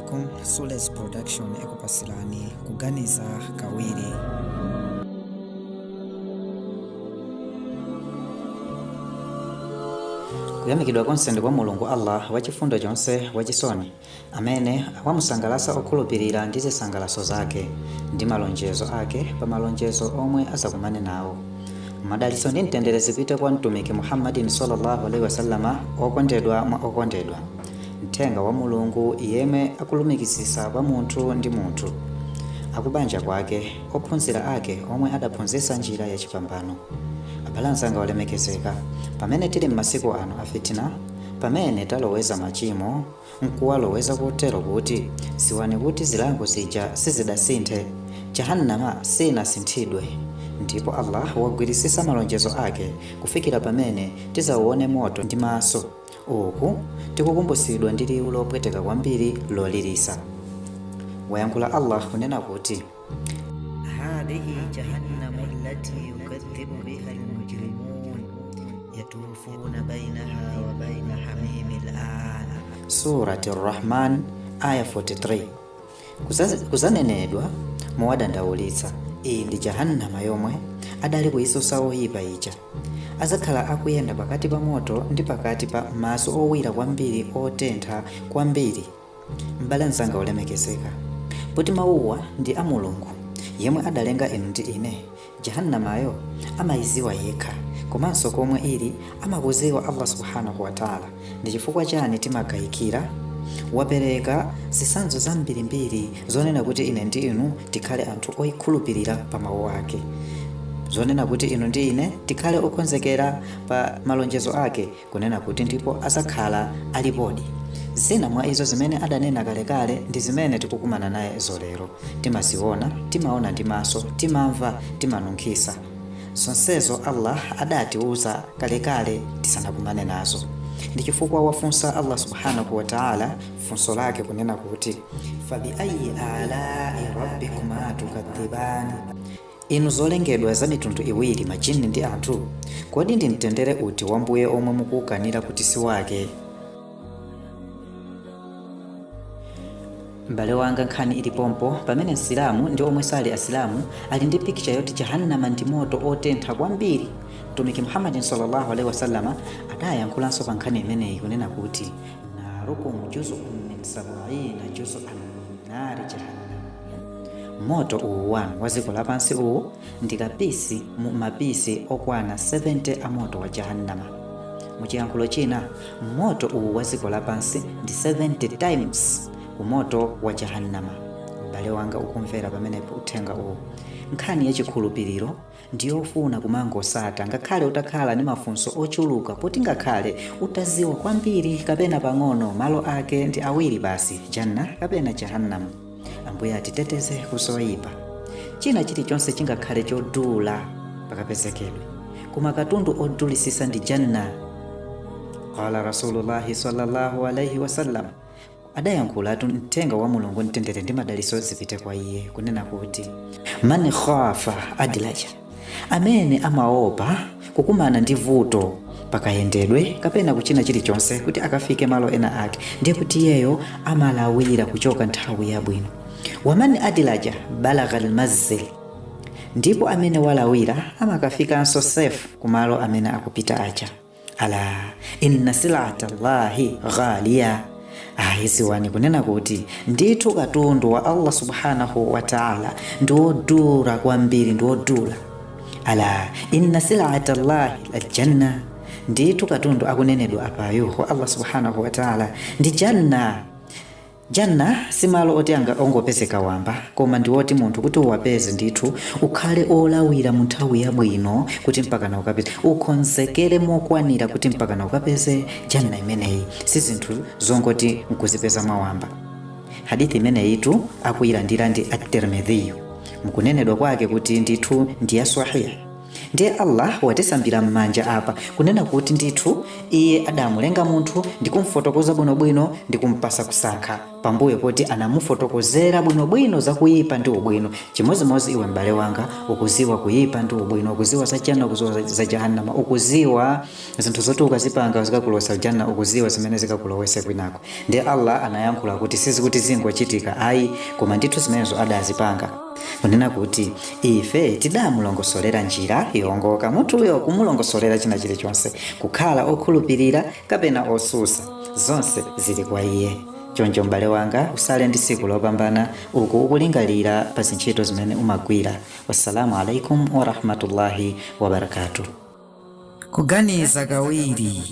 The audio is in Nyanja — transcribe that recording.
Alaikum. Sules Production ikupasilani Kuganiza Kawiri. Kuyamikidwa konse ndi kwa Mulungu Allah, wachifundo chonse, wachisoni, amene wamusangalasa okhulupirira ndi zisangalaso zake ndi malonjezo ake pa malonjezo omwe azakumane nawo. Madalitso ndi mtendere zipite kwa Mtumiki Muhammadin sallallahu alaihi wasallama, okondedwa mwa okondedwa, mthenga wa Mulungu yemwe akulumikizisa pa munthu ndi munthu, akubanja kwake, ophunzira ake omwe adaphunzitsa njira ya chipambano. Abale anzanga olemekezeka, pamene tili m'masiku ano a fitina, pamene taloweza machimo nkuwaloweza kotero kuti ziwani kuti zilango zija sizidasinthe, Jahannama sinasinthidwe, ndipo Allah wagwirisisa malonjezo ake kufikira pamene tizauone moto ndi maso, uku tikukumbusidwa ndi liwu lopweteka kwambiri lolirisa. Wayankhula Allah kunena kuti: Hadhihi jahannamu allati yukadhibu biha almujrimun yatufuna bainaha wa baina hamimil an. Surati Rahman aya 43. Kuzanenedwa mowadandaulitsa, iyi ndi Jahannama yomwe adali kuyisusa oyipa ija. Azakhala akuyenda pakati pa moto ndi pakati pa maso owira kwambiri otentha kwambiri. M'bale mzanga olemekezeka, poti mawuwa ndi a Mulungu yemwe adalenga inu ndi ine, Jahannamayo amayiziwa yekha, komanso komwe ili amakuziwa Allah subhanahu wa ta'ala. Ndi chifukwa chani timakayikira? Wapereka zitsanzo zambirimbiri zonena kuti ine ndi inu tikhale anthu oyikhulupirira pa mawu ake, zonena kuti inu ndi ine tikhale okonzekera pa malonjezo ake, kunena kuti ndipo azakhala alipodi. Zina mwa izo zimene adanena kalekale ndi zimene tikukumana nazo lero. Timaziona, timaona ndi maso, timamva, timanunkhisa. Zonsezo Allah adatiuza kalekale tisanakumane nazo. Ndi chifukwa wafunsa Allah subhanahu wa ta'ala funso lake kunena kuti: fabi ayi alai rabbikuma tukadhibani. Inu zolengedwa za mitundu iwiri, majini ndi anthu, kodi ndi mtendere uti wa Mbuye omwe mukuukanira kuti si wake? M'bale wanga, nkhani ili pompo pamene Msilamu ndi omwe sali Asilamu ali ndi picture yoti Jahannama ndi moto otentha kwambiri. Mtumiki Muhammadin sallallahu alaihi wasallama adayankhulanso pa nkhani imeneyi kunena kuti: narukum juz'un min sab'ina juz'an min nari jahannam. Moto uwu wanu wa dziko lapansi uwu ndi kapisi mu mapisi okwana 70 a moto wa Jahannama. Muchiyankhulo china, moto uwu wa dziko lapansi ndi 70 times ku moto wa Jahannama. M'bale wanga ukumvera pamenepo uthenga uwu, nkhani ya chikhulupiriro ndiyofuna kumangosata ngakhale utakhala ndi mafunso ochuluka, poti ngakhale utaziwa kwambiri kapena pang'ono, malo ake ndi awiri basi, Janna kapena Jahannam. Ambuye atiteteze kuzoyipa. China chilichonse chingakhale chodula pakapezekedwe, koma katundu odulisisa ndi Janna. Qala Rasulullahi sallallahu alaihi wasallam, adayankhulatu mthenga wa Mulungu, mtendere ndi madalitso zipite kwa iye, kunena kuti: man khafa adlaja, amene amaopa kukumana ndi vuto pakayendedwe kapena kuchina chilichonse kuti akafike malo ena ake, ndiye kuti iyeyo amalawira kuchoka nthawi yabwino. Waman adlaja balagha almazil, ndipo amene walawira amakafikanso safe kumalo amene akupita aja. Ala inna silata llahi ghaliya, ayi ziwani kunena kuti ndithu katundu wa Allah subhanahu wa ta'ala ndi wodula kwambiri, ndi wodula. Ala inna silata llahi aljanna, ndithu katundu akunenedwa apayo wa Allah subhanahu wa ta'ala ndi janna. Janna si malo oti anga ongopezeka wamba, koma ndi woti munthu kuti uwapeze ndithu ukhale olawira mu nthawi yabwino kuti mpakana ukapeze, ukonzekere mokwanira kuti mpakana ukapeze janna imeneyi. Si zinthu zongoti nkuzipeza mwawamba. Hadithi imeneyitu akuyilandira ndi At-Tirmidhiyu, mukunenedwa kwake kuti ndithu ndi ya sahih. Ndiye Allah watisambira m'manja apa kunena kuti ndithu iye adamulenga munthu ndi kumfotokoza bwinobwino ndi kumpasa kusankha pambuyo poti anamufotokozera bwinobwino za kuyipa ndi ubwino. Chimodzimodzi iwe m'bale wanga, ukuziwa kuyipa ndi ubwino, ukuziwa za janna, ukuziwa za jahannama, ukuziwa zinthu zoti ukazipanga zikakulowesa janna, ukuziwa zimene zikakulowese kwinako. Ndiye Allah anayankhula kuti sizikuti zingochitika ayi, koma ndithu zimenezo adazipanga, kunena kuti ife tidamulongosolera njira yowongoka munthuyo, kumulongosolera china chilichonse, kukhala okhulupirira kapena osusa, zonse zili kwa iye. Choncho m'bale wanga, usale ndi tsiku lopambana uku ukulingalira pa zintchito zimene umagwira. Wassalamu alaikum warahmatullahi wabarakatuh. Kuganiza kawiri.